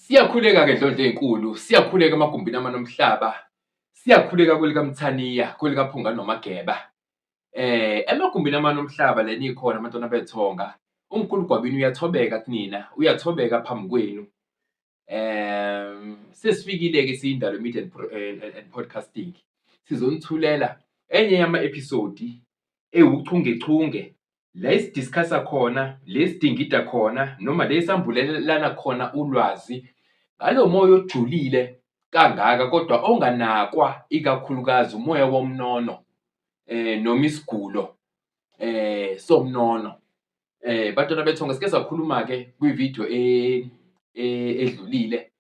Siyakhuleka-ke Ndlondlo ey'nkulu, siyakhuleka emagumbini amane omhlaba, siyakhuleka kwelikaMthaniya, kwelikaPhunga noMageba. Emagumbini amane omhlaba la enikhona bantwana bethonga, umkhulu Gwabini uyathobeka kunina, uyathobeka phambi kwenu. Sesifikile-ke siyiNdalo Media and Podcasting, sizonithulela enye yama-episode ewuchungechunge la esidiscuss-a khona, le esidingida khona noma le esambulelana khona ulwazi ngalo moya ojulile kangaka kodwa onganakwa ikakhulukazi umoya womnono noma isigulo somnono. Bantwana bethongo sike sakhuluma-ke kwividiyo edlulile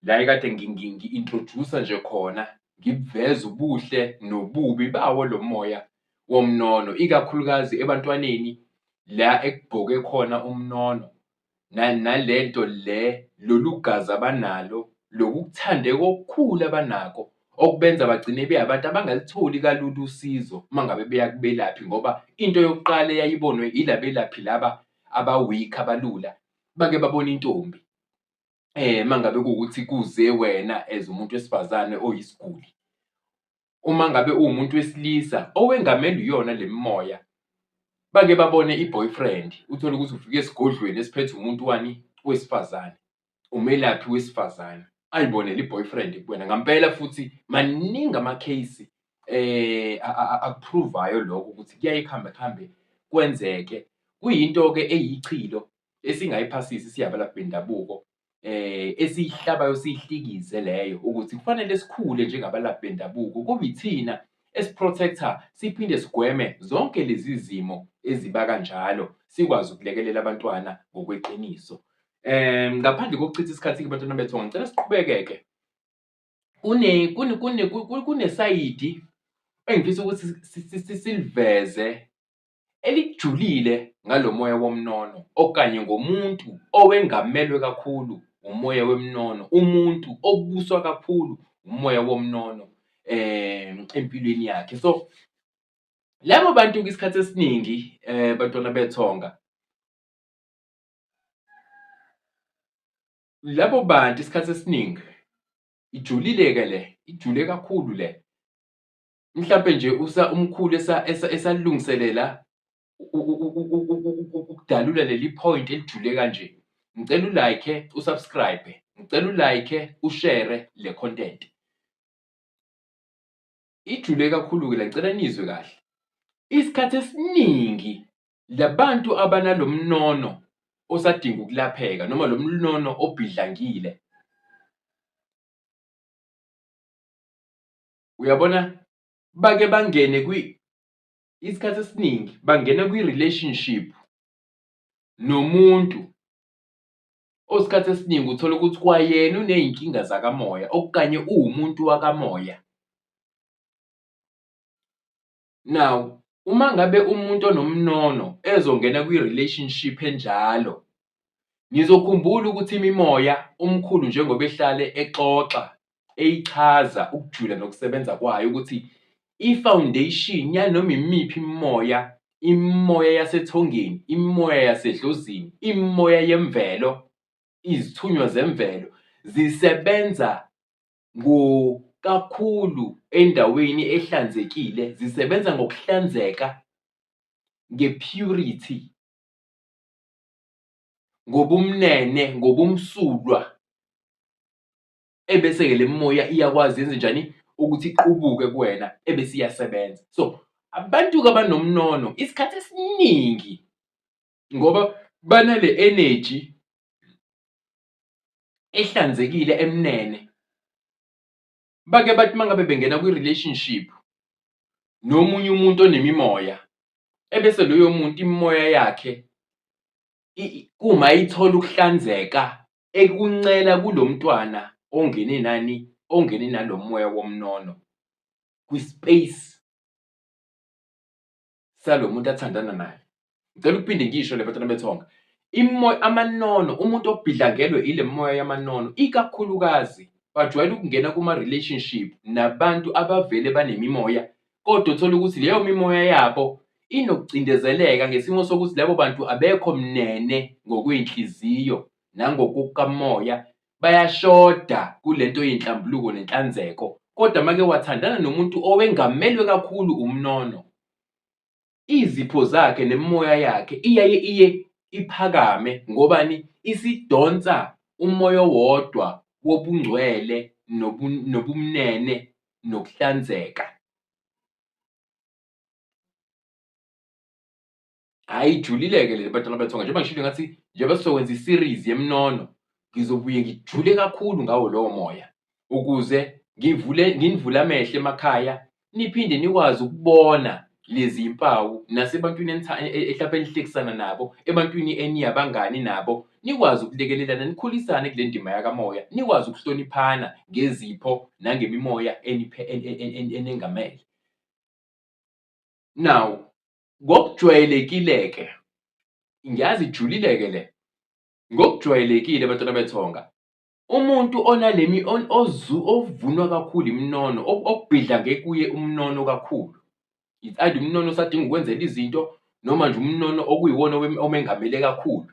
la ekade ngi-introduce-a nje khona ngibuveza ubuhle nobubi bawo lo moya womnono, ikakhulukazi ebantwaneni la ekubhoke khona umnono nale nto le, lolu gazi abanalo, loku kuthandeka okukhulu abanako okubenza bagcine be abantu abangalutholi kalula usizo uma ngabe beya kubelaphi ngoba into yokuqala eyaye ibonwe ila belaphi laba aba-weak abalula, bake babone intombi. Uma ngabe kuwukuthi kuze wena as umuntu wesifazane oyisiguli. Uma ngabe uwumuntu wesilisa owengamele iyona le mimoya, bake babone i-boyfriend, uthole ukuthi ufike esigodlweni esiphethe umuntu wani wesifazane, umelaphi wesifazane, ayibonele i-boyfriend kuwena. Ngampela futhi maningi ama-case akuphruvayo lokho ukuthi kuyaye kuhambe kuhambe kwenzeke. Kuyinto-ke eyichilo esingayiphasisi siyabalaphi bendabuko. Esiyihlabayo siyihlikize leyo ukuthi kufanele sikhule njengabalaphi bendabuko kube ithina esi-protect-a siphinde sigweme zonke lezi zimo eziba kanjalo sikwazi ukulekelela abantwana ngokweqiniso. Ngaphandle kokuchitha isikhathi-ke bantwana bethu ngicela siqhubeke-ke kunesayidi engifisa ukuthi siliveze elijulile ngalo moya womnono okanye ngomuntu owengamelwe kakhulu umoya wemnono, umuntu obuswa kakhulu umoya womnono empilweni yakhe. So labo bantu-ke isikhathi esiningi bantwana bethonga, labo bantu isikhathi esiningi ijulile-ke le, ijule kakhulu le. Mhlampe nje umkhulu esalungiselela ukudalula leli point elijule kanje. Ngicela u-like, u-subscribe, ngicela u-like, ushere le content. Ijule kakhulu-ke la, ngicela niyizwe kahle. Isikhathi esiningi labantu abanalo mnono osadinga ukulapheka noma lo mnono obhidlangile, Uyabona, bake bangene kwi, isikhathi esiningi bangena kwi-relationship nomuntu osikhathi esiningi uthola ukuthi kwayena uney'nkinga zakamoya okanye uwumuntu wakamoya. Now, uma ngabe umuntu onomnono ezongena kwi-relationship enjalo, nizokhumbula ukuthi imimoya umkhulu njengoba ehlale exoxa eyichaza ukujula nokusebenza kwayo ukuthi i-foundation yanoma imiphi imimoya, imimoya yasethongeni, imimoya yasedlozini, imimoya yemvelo, izithunywa zemvelo zisebenza kakhulu endaweni ehlanzekile, zisebenza ngokuhlanzeka, nge-purity, ngobumnene, ngobumsulwa. Ebese-ke le mimoya iyakwazi yenze njani ukuthi iqubuke kuwena ebese iyasebenza. So abantu-ke abanomnono isikhathi esiningi ngoba banale energy ehlanzekile emnene. Bake bathi uma ngabe bengena kwi-relationship nomunye umuntu onemimoya, ebese loyo muntu imimoya yakhe kuma ithola ukuhlanzeka ekuncela kulo mntwana ongene nani, ongene nalo moya womnono kwi-space salo muntu athandana naye. Ngicela ukuphinde ngisho le bantwana bethonga. Imoya amanono umuntu obhidlangelwe ile moya yamanono ikakhulukazi bajwayele ukungena kuma-relationship nabantu abavele banemimoya kodwa uthole ukuthi leyo mimoya yabo inokucindezeleka ngesimo sokuthi labo bantu abekho mnene ngokwey'nhliziyo nangokukamoya. Bayashoda kule nto yenhlambuluko nenhlanzeko, kodwa make wathandana nomuntu owengamelwe kakhulu umnono, izipho zakhe nemimoya yakhe iyaye iye iphakame ngobani? Isidonsa umoya owodwa wobungcwele nobumnene nokuhlanzeka. Hhayi ijulile-ke le bantwana bethonga, njengoba ngishilo ngathi njengoba sizokwenza i-series yeminono, ngizobuye ngijule kakhulu ngawo lowo moya ukuze ngivule nginivule amehlo emakhaya niphinde nikwazi ukubona lezi mpawu nasebantwini hlampe enihlekisana nabo, ebantwini eniyabangani nabo, nikwazi ukulekelelana nikhulisane kule ndima yakamoya, nikwazi ukuhloniphana ngezipho nangemimoya enengamele. Now, ngokujwayelekile-ke, ngiyazi ijulile-ke le, ngokujwayelekile bantwana bethonga, umuntu onalemi ovunwa kakhulu iminono, okubhidlange kuye umnono kakhulu, it's either umnono osadinga ukwenzela izinto noma nje umnono okuyiwona omengamele kakhulu.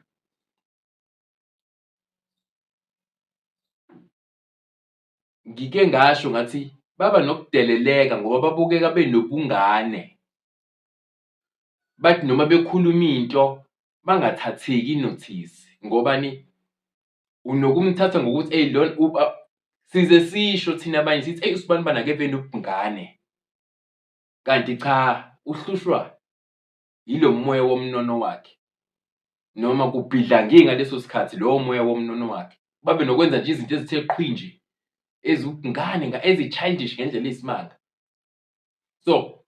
Ngike ngasho ngathi baba nokudeleleka ngoba babukeka benobungane. Bathi noma bekhuluma into bangathatheki nothisi ngobani? Unokumthatha ngokuthi eyi lona size sisho thina abanye sithi eyi usibanibani akeve enobungane, kanti cha uhlushwa yilo moya womnono wakhe noma kubhidlange ngaleso sikhathi lowo moya womnono wakhe. Babe nokwenza nje izinto ezithe qhwi nje eziwubungane ezi-childish ngendlela eyisimanga. So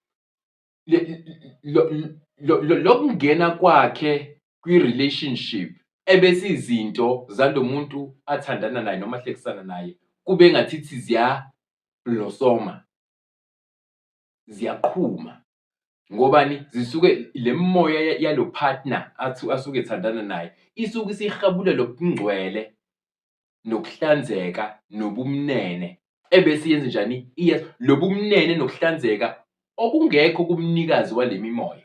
lokungena kwakhe kwi-relationship ebese izinto zalo muntu athandana naye noma ahlekisana naye kube ngathithi ziya-blossom-a, ziyaqhuma. Ngobani? Zisuke le mimoya yalo partner athi asuke ethandana naye isuke isihabula lobungcwele nokuhlanzeka nobumnene ebese yenze njani? Iye lobumnene nokuhlanzeka okungekho kumnikazi wale mimoya.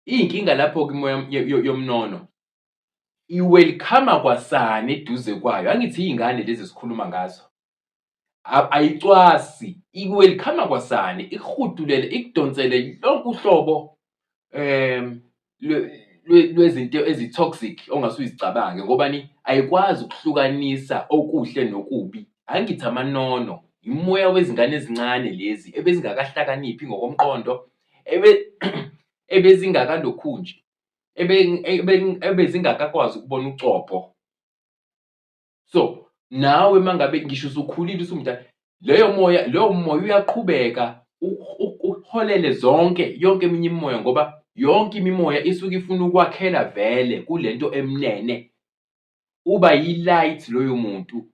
Iy'nkinga lapho-ke imoya yomnono i-welcome-a kwasani eduze kwayo, angithi iy'ngane lezi esikhuluma ngazo. Ayicwasi, i-welcome-a kwasani, ikuhudulele, ikudonsele lonke uhlobo lwezinto ezi-toxic ongase uzicabange ngobani? Ayikwazi ukuhlukanisa okuhle nokubi. Angithi amanono, imimoya wezingane ezincane lezi ebezingakahlakaniphi ngokomqondo, ebezingakalokhunji, ebezingakakwazi ukubona ucobho. So nawe uma ngabe ngisho usukhulile usumdala, leyo moya lowo moya uyaqhubeka ukuholele zonke yonke eminye imimoya ngoba yonke imimoya isuke ifuna ukwakhela vele kule nto emnene. Uba yi-light loyo muntu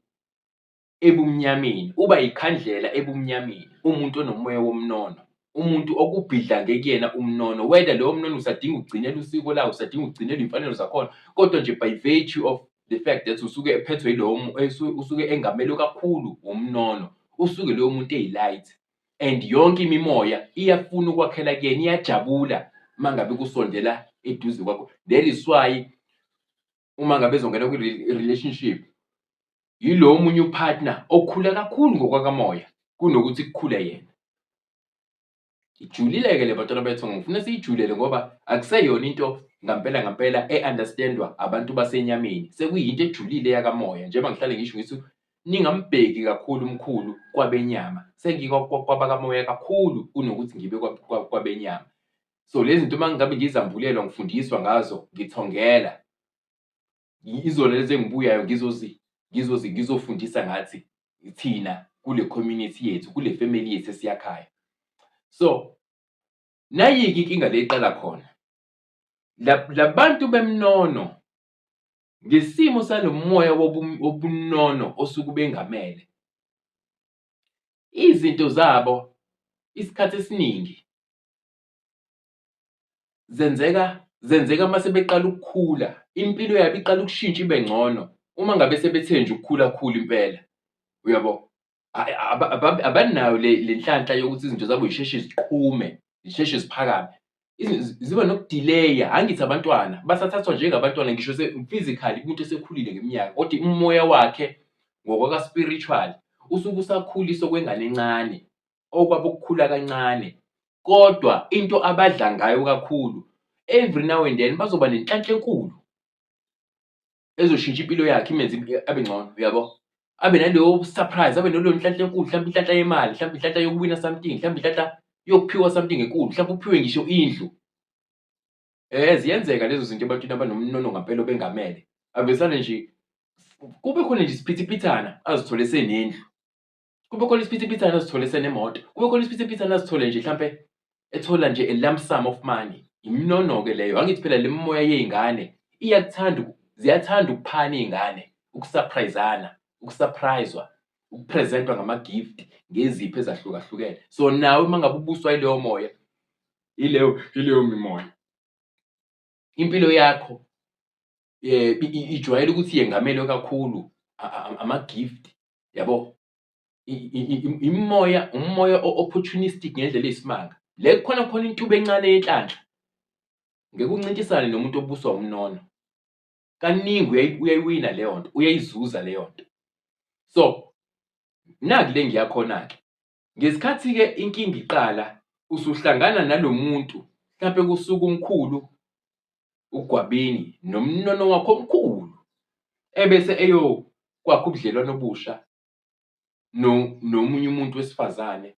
ebumnyameni, uba yikhandlela ebumnyameni umuntu onomoya womnono, umuntu okubhidlange kuyena umnono, whether lowo mnono usadinga ukugcinelwa usiko lawo, usadinga ukugcinelwa iy'mfanelo zakhona, kodwa nje by virtue of the fact that usuke ephethwe yilowo usuke engamelwe kakhulu wumnono, usuke loyo muntu eyi-light and yonke imimoya iyafuna ukwakhela kuyena, iyajabula uma ngabe kusondela eduze kwakho. That is why uma ngabe ezongena kwi-relationship yilo omunye u-partner okhula kakhulu ngokwakamoya kunokuthi kukhule yena. Ijulile-ke le bantwana bethu, ngifuna siyijulele ngoba akuseyona into ngampela ngampela e-understand-wa abantu basenyameni, sekuyinto ejulile yakamoya. Njengoba ngihlale ngisho ngithi ningambheki kakhulu umkhulu kwabenyama, kwabakamoya kakhulu kunokuthi ngibe kwabenyama. So lezi zinto uma ngabe ngizambulelwa ngifundiswa ngazo ngithongela izona lezi engibuyayo ngizofundisa ngathi thina kule community yethu, kule family yethu esiyakhayo. So nayi-ke inkinga le iqala khona, labantu bemnono ngesimo salo moya wobunono osuke ubengamele, izinto zabo isikhathi esiningi zenzeka zenzeka uma sebeqala ukukhula, impilo yabo iqala ukushintsha ibe ngcono uma ngabe sebethe nje ukukhula khula impela, uyabo? Abanayo le le nhlanhla yokuthi izinto zabo zisheshe ziqhume, zisheshe ziphakame. Ziba nokudileya, angithi abantwana basathathwa njengabantwana ngisho physically umuntu esekhulile ngeminyaka, kodwa umoya wakhe ngokwaka-spiritual usuke usakhuliswa okwengane encane, okwabo kukhula kancane, kodwa into abadla ngayo kakhulu every now and then bazoba nenhlanhla enkulu ezoshintsha impilo yakhe imenze abe ngcono, uyabo? Abe naleyo surprise, abe naleyo nhlanhla enkulu, mhlawumbe inhlanhla yemali, mhlawumbe inhlanhla yokuwina something, mhlawumbe inhlanhla yokuphiwa something enkulu, mhlawumbe uphiwe ngisho indlu. Ziyenzeka lezo zinto ebantwini abanomnono ngampela obengamele. Avesane nje kube khona nje isiphithiphithana azithole esenendlu. Kube khona isiphithiphithana azithole esenemoto. Kube khona isiphithiphithana azithole nje hlampe ethola nje a lump sum of money. Iminono-ke leyo. Angithi phela le mimoya yey'ngane iyakuthanda, ziyathanda ukuphana iy'ngane, uku-surprise-ana, uku-surprise-wa, uku-present-wa ngama-gift, ngezipho ezahlukahlukene. So nawe uma ngabe ubuswa yileyo moya, yileyo mimoya, impilo yakho ijwayele ukuthi yengamelwe kakhulu ama-gift, yabo? Imimoya, umoya o-opportunistic ngendlela eyisimanga. Le kukhona khona intuba encane yenhlanhla, ngeke uncintisane nomuntu obuswa umnono. Kaningi uyayiwina leyo nto, uyayizuza leyo nto. So, naku le ngiya khona-ke. Ngesikhathi-ke inkinga iqala, usuhlangana nalo muntu, mhlampe kusuke umkhulu uGwabini nomnono wakhe omkhulu, ebese eyokwakha ubudlelwano obusha nomunye umuntu wesifazane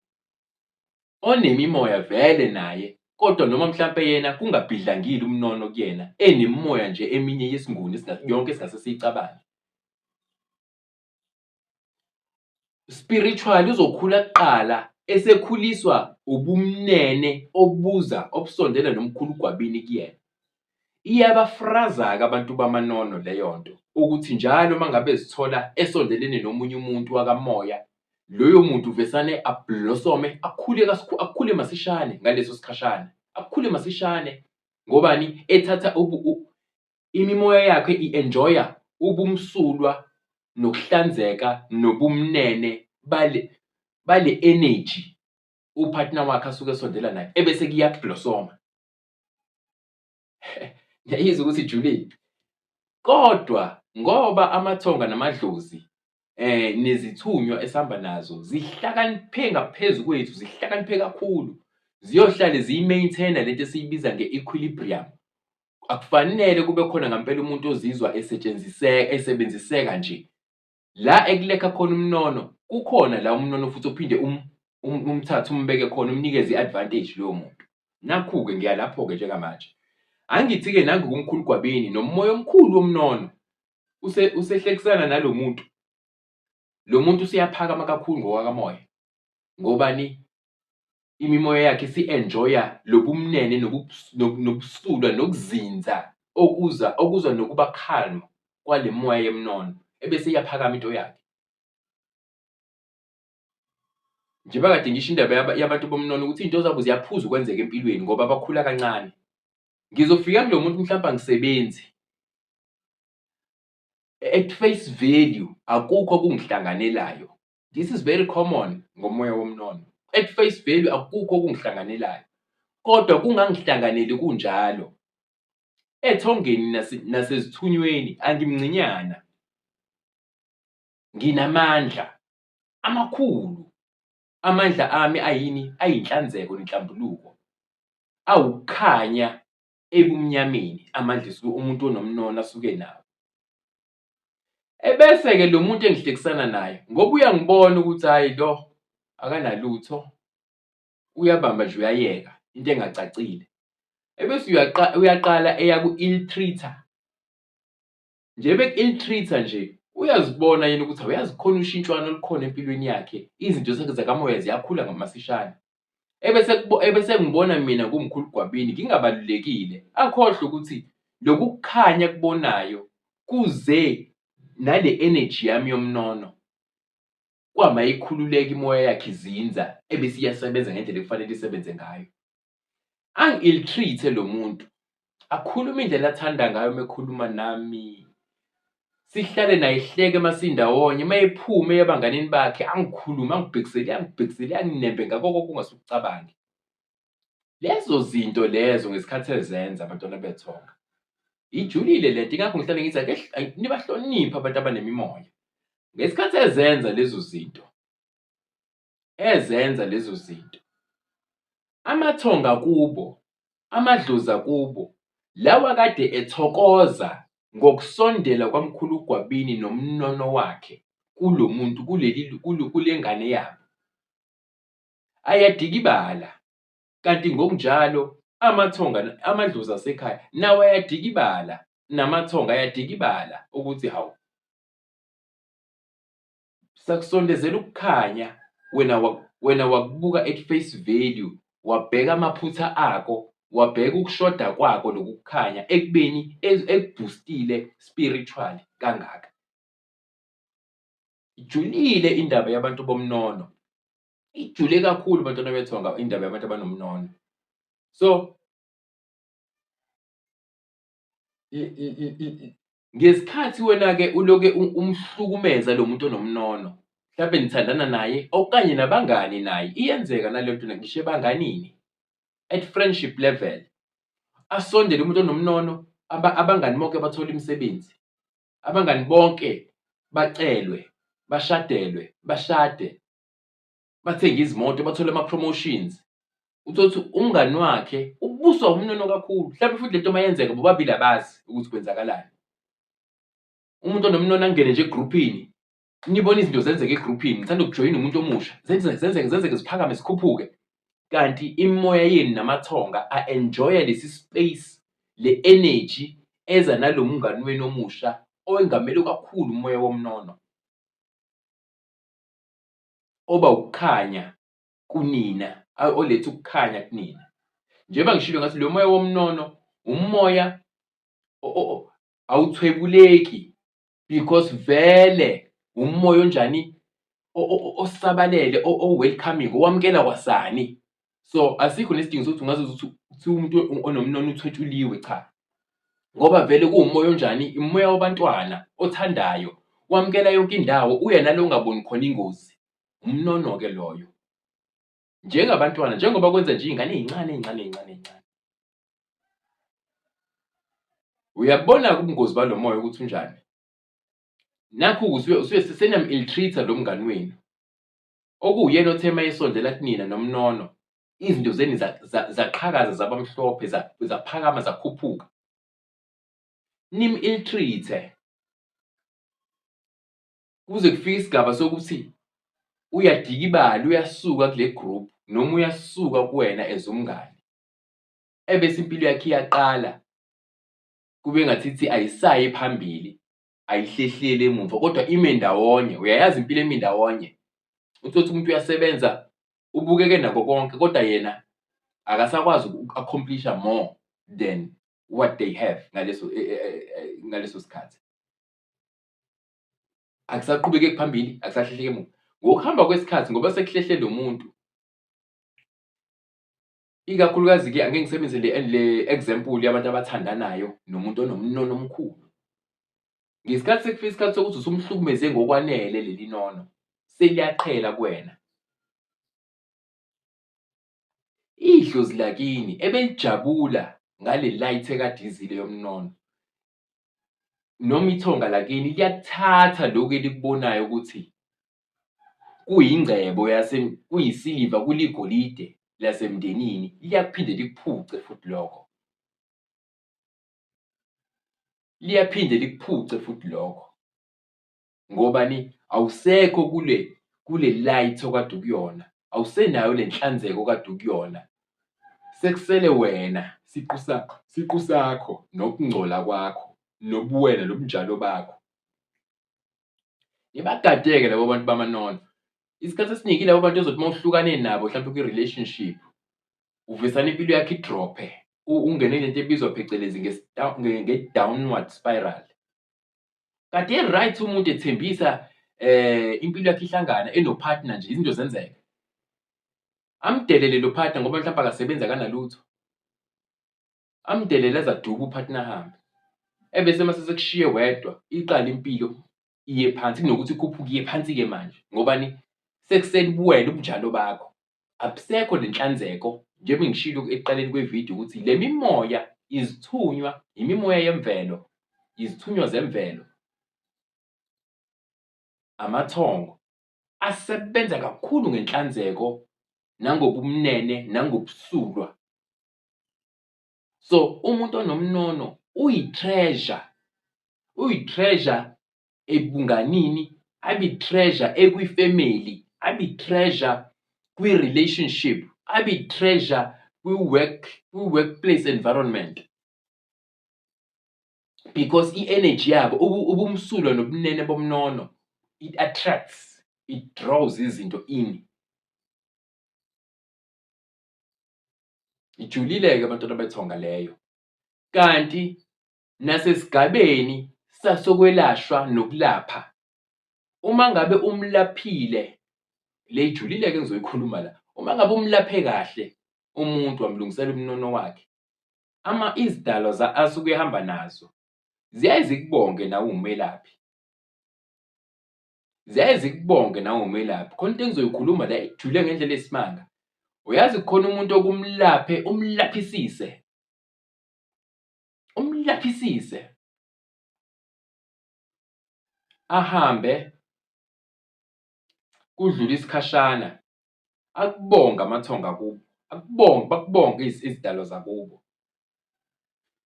onemimoya vele naye, kodwa noma mhlampe yena kungabhidlangile umnono kuyena, enemimoya nje eminye yesiNguni yonke esingase siyicabange. Spiritually uzokhula kuqala esekhuliswa ubumnene obuza obusondela nomkhulu uGwabini kuyena. Iyabafraza-ke abantu bamanono leyo nto ukuthi njalo uma ngabe ezithola esondelene nomunye umuntu wakamoya, loyo muntu uvesane a-blossom-e akhule akhule masishane ngaleso sikhashana, akhule masishane ngobani? Ethatha imimoya yakhe i-enjoy-a ubumsulwa nokuhlanzeka nobumnene bale energy u-partner wakhe asuke esondela naye, ebese kuya-blossom-a. Ngiyayizwa ukuthi ijulile. Kodwa ngoba amathonga namadlozi nezithunywa esihamba nazo zihlakaniphe ngaphezu kwethu, zihlakaniphe kakhulu, ziyohlale ziyi-maintain-a lento esiyibiza nge-equilibrium. Akufanele kube khona ngampela umuntu ozizwa esebenziseka nje. La ekulekha khona umnono, kukhona la umnono futhi ophinde umthathe umbeke khona umnikeze i-advantage loyo muntu. Nakhu-ke ngiya lapho-ke njengamanje. Angithi-ke nangu umkhulu Gwabini nomoya omkhulu womnono usehlekisana nalo muntu. Lo muntu useyaphakama kakhulu ngokwakamoya. Ngobani? Imimoya yakhe isi-enjoy-a lobumnene nobusulwa nokuzinza okuza nokuba calm kwale moya yemnono, ebese iyaphakama into yakhe. Njengoba kade ngisho indaba yabantu bomnono ukuthi iy'nto zabo ziyaphuza ukwenzeka empilweni ngoba bakhula kancane. Ngizofika kulo muntu mhlawumbe angisebenzi. At face value akukho okungihlanganelayo. This is very common ngomoya womnono. At face value akukho okungihlanganelayo. Kodwa kungangihlanganeli kunjalo. Ethongeni nasezithunyweni angimncinyana. Nginamandla amakhulu. Amandla ami ayini? Ayinhlanzeko nenhlambuluko. Awukukhanya ebumnyameni amandla umuntu onomnono asuke enawo. Ebese-ke lo muntu engihlekisana naye ngoba uyangibona ukuthi hhayi lo akanalutho, uyabamba nje uyayeka into engacacile. Ebese uyaqala eya ku-ill-treat-a. Njengoba eku-ill-treat-a nje uyazibona yena ukuthi awuyazi kukhona ushintshwana olukhona empilweni yakhe, izinto zakhe zakamoya ziyakhula masishane. Ebese ngibona mina ngumkhulu Gwabini ngingabalulekile, akhohlwe ukuthi lokhu kukhanya akubonayo kuze nale energy yami yomnono. Kwama ikhululeka imoya yakhe izinza ebese iyasebenza ngendlela ekufanele isebenze ngayo. Angi-ill-treat-e lo muntu, akhulume indlela athanda ngayo uma ekhuluma nami, sihlale naye sihleke uma sindawonye, uma ephuma eya ebanganini bakhe angikhulume angibhekisele, angibhekisele, anginembe ngakho konke ongase ukucabange. Lezo zinto lezo ngesikhathi ezenza abantwana bethonga, ijulile lento, ingakho ngihlale ngithi ake nibahloniphe abantu abanemimoya. Ngesikhathi ezenza lezo zinto, ezenza lezo zinto, amathonga kubo, amadlozi akubo, lawa kade ethokoza ngokusondela kwaMkhulu Gwabini nomnono wakhe kulo muntu kuleli kule ngane yabo, ayadikibala. Kanti ngokunjalo amathonga amadlozi asekhaya nawo ayadikibala, namathonga ayadikibala ukuthi hawu, sakusondezela ukukhanya wena wena wakubuka at face value, wabheka amaphutha ako, wabheka ukushoda kwako lokhu kukhanya ekubeni ekubhustile spiritually kangaka. Ijulile indaba yabantu bomnono, ijule kakhulu bantwana bethonga indaba yabantu abanomnono. So ngesikhathi wena-ke uloke umhlukumeza lo muntu onomnono, mhlampe nithandana naye okanye nabangani naye, iyenzeka naleyo nto ngisho ebanganini, at friendship level. Asondele umuntu onomnono, abangani bonke bathole imisebenzi, abangani bonke bacelwe, bashadelwe, bashade, bathenge izimoto, bathole ama-promotions. Uthole ukuthi umngani wakhe ubuswa umnono kakhulu, mhlawumbe futhi lento uma yenzeka bobabili abazi ukuthi kwenzakalani. Umuntu onomnono angene nje egruphini, nibone izinto zenzeka egruphini, ngithanda ukujoyina umuntu omusha, zenzeke zenzeke zenzeke ziphakame zikhuphuke. Kanti imimoya yenu namathonga a-enjoy-a lesi space, le energy eza nalo mngani wenu omusha owengamele kakhulu umoya womnono, oba ukukhanya kunina, oletha ukukhanya kunina. Njengoba ngishilo ngathi lo moya womnono umoya awuthwebuleki because vele umoya onjani osabalele, o-welcoming, owamukela kwasani. So asikho nesidingo sokuthi ungaze uthi kuthiwa umuntu onomnono uthwetshuliwe, cha. Ngoba vele kuwumoya onjani, umoya wabantwana othandayo, wamukela yonke indawo, uya nalo ongaboni khona ingozi. Umnono-ke loyo. Njengabantwana, njengoba kwenza nje iy'ngane ey'ncane ey'ncane ey'ncane ey'ncane. Uyabona-ke ubungozi balo moya ukuthi unjani. Nakhu-ke usuye seniyam-ill-treat-a lo mngani wenu, okuwuyena othe uma esondela kunina nomnono, izinto zenu zaqhakaza zaba mhlophe, zaphakama zakhuphuka. Nim-ill-treat-e kuze kufike isigaba sokuthi uyadikibala, uyasuka kule group noma uyasuka kuwena as umngani, ebese impilo yakhe iyaqala kube ngathithi ayisayi phambili, ayihlehleli emuva kodwa ime ndawonye. Uyayazi impilo emi ndawonye? Uthole ukuthi umuntu uyasebenza, ubukeke nako konke kodwa yena akasakwazi uku-accomplish-a more than what they have ngaleso ngaleso sikhathi. Akusaqhubekeki phambili, akusahlehleki emuva. Ngokuhamba kwesikhathi ngoba sekuhlehle lo muntu, ikakhulukazi-ke angeke ngisebenzise le example yabantu abathandanayo nomuntu onomnono omkhulu. Ngesikhathi sekufika isikhathi sokuthi usumhlukumeze ngokwanele leli nono, seliyaqhela kuwena. Idlozi lakini ebelijabula ngale light ekade izile yomnono, noma ithonga lakini liyakuthatha lokhu elikubonayo ukuthi kuyingcebo kuyisiliva, kuligolide lasemndenini, liyakuphinde likuphuce futhi lokho. Liyaphinde likuphuce futhi lokho. Ngobani? Awusekho kule light okade ukuyona, awusenayo le nhlanzeko okade ukuyona. Sekusele wena siqu sakho, siqu sakho nokungcola kwakho, nobuwena nobunjalo bakho. Nibagade-ke labo bantu bamanono. Isikhathi esiningi yilabo bantu ozothi uma uhlukane nabo mhlampe kwi-relationship, uvesane impilo yakho i-drop-e, ungene kule nto ebizwa phecelezi nge-downward spiral. Kade e-right umuntu ethembisa impilo yakhe ihlangana eno-partner nje izinto zenzeke. Amdelele lo partner ngoba mhlawumbe akasebenzi akanalutho. Amdelele aze aduke u-partner ahambe. Ebese mase sekushiye wedwa iqale impilo iye phansi kunokuthi ikhuphuke iye phansi-ke manje ngobani? Sekusele ubuwena ubunjalo bakho, abusekho nenhlanzeko. Njengoba ngishilo ekuqaleni kwevidiyo ukuthi le mimoya izithunywa, imimoya yemvelo, izithunywa zemvelo, amathongo asebenza kakhulu ngenhlanzeko nangobumnene nangobusulwa. So umuntu onomnono uyi-treasure, uyi-treasure ebunganini, abe i-treasure ekwi-family, abe i-treasure kwi-relationship, abe i-treasure kwi-work, kwi-workplace environment. Because i-energy yabo ubumsulwa nobunene bomnono, it attracts, it draws izinto in. Ijulile-ke abantwana bethonga leyo. Kanti nasesigabeni sasokwelashwa nokulapha, uma ngabe umlaphile, le ijulile-ke engizoyikhuluma la, uma ngabe umlaphe kahle umuntu wamlungisela umnono wakhe, ama izidalwa asuke ehamba nazo ziyaye zikubonge nawe uwumelaphi. Ziyaye zikubonge nawe uwumelaphi. Khona into engizoyikhuluma la ejule ngendlela eyisimanga. Uyazi kukhona umuntu okumlaphe umlaphisise. Umlaphisise. Ahambe kudlule isikhashana akubonge amathongo akubo, akubonge bakubonge izidalwa zakubo.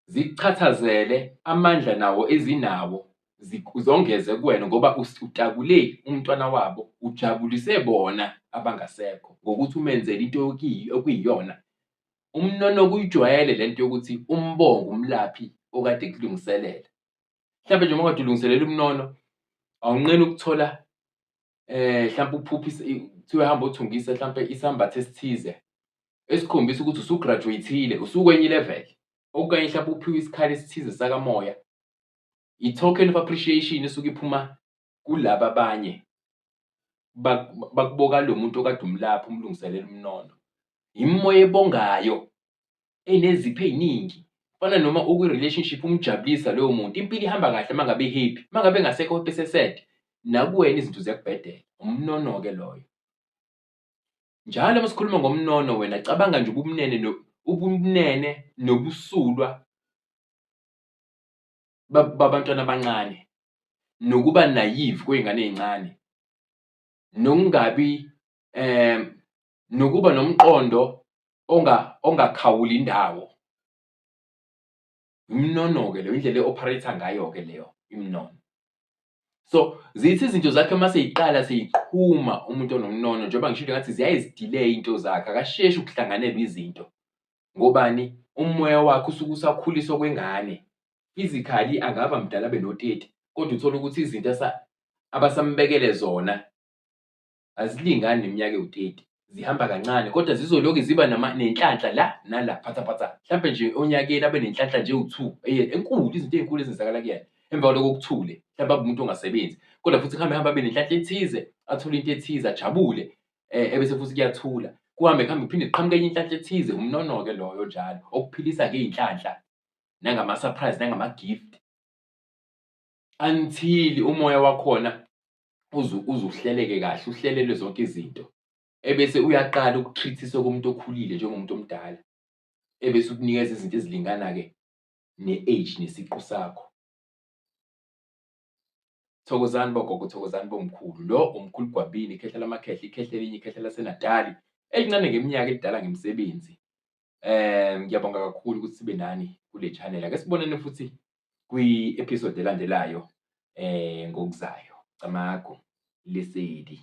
Zikuchathazele amandla nawo ezinawo zongeze kuwena ngoba utakule umntwana wabo, ujabulise bona abangasekho ngokuthi umenzele into okuyiyona. Umnono kuyijwayele lento yokuthi umbonge umlaphi okade ekulungiselela. Mhlawumbe nje uma kade ulungiselela umnono, awunqeni ukuthola mhlawumbe uphuphe kuthiwa hamba othungisa mhlawumbe isambatho esithize esikhombisa ukuthi usugraduate-ile, usukwenye i-level. Okanye mhlawumbe uphiwe isikhali esithize sakamoya. I-token of appreciation esuke iphuma kulaba abanye bakuboka lo muntu okade umlapha umlungiselela umnono. Imimoya ebongayo enezipho ey'ningi. Kufana noma ukwi-relationship umjabulisa loyo muntu, impilo ihamba kahle uma ngabe e-happy, uma ngabe engasekho ese-sad, nakuwena izinto ziyakubhedela. Umnono-ke loyo. Njalo uma sikhuluma ngomnono wena cabanga nje ubumnene ubumnene nobusulwa babantwana abancane, nokuba naive kwey'ngane ey'ncane, nokungabi nokuba nomqondo ongakhawuli indawo. Iminono-ke leyo, indlela e-operate-a ngayo-ke leyo iminono. So zithi izinto zakhe uma seyiqala seyiqhuma umuntu onomnono, njengoba ngishilo ngathi ziyaye zi-delay iy'nto zakhe, akasheshi ukuhlanganelwa izinto. Ngobani? Umoya wakhe usuke usakhuliswa okwengane. Physically angaba mdala abe no-30, kodwa uthole ukuthi izinto abasambekele zona azilingani neminyaka ewu-30, zihamba kancane kodwa zizolokhu ziba nenhlanhla la nala phatha phatha. Mhlampe nje onyakeni abe nenhlanhla nje ewu-2 enkulu, izinto ey'nkulu ezenzakala kuyena. Emva kwaloko kuthule, mhlampe abe umuntu ongasebenzi, kodwa futhi kuhambe hambe abe nenhlanhla ethize, athole into ethize, ajabule, ebese futhi kuyathula. Kuhambe kuhambe kuphinde kuqhamuke enye inhlanhla ethize, umnono-ke loyo njalo, okuphilisa ngey'nhlanhla nangama-surprise nangama-gift. Until umoya wakhona uze uhleleke kahle, uhlelelwe zonke izinto. Ebese uyaqala uku-treat-iswa komuntu okhulile njengomuntu omdala. Ebese ukunikeza izinto ezilingana-ke ne-age nesiqu sakho. Thokozani bogogo, thokozani bomkhulu. Lo umkhulu Gwabini, ikhehla lamakhehla, ikhehla elinye, ikhehla laseNatali, elincane ngeminyaka, elidala ngemisebenzi. Ngiyabonga kakhulu ukuthi sibe nani kule channel. Ake sibonane futhi kwi-episode elandelayo ngokuzayo. Camagu, Lesedi.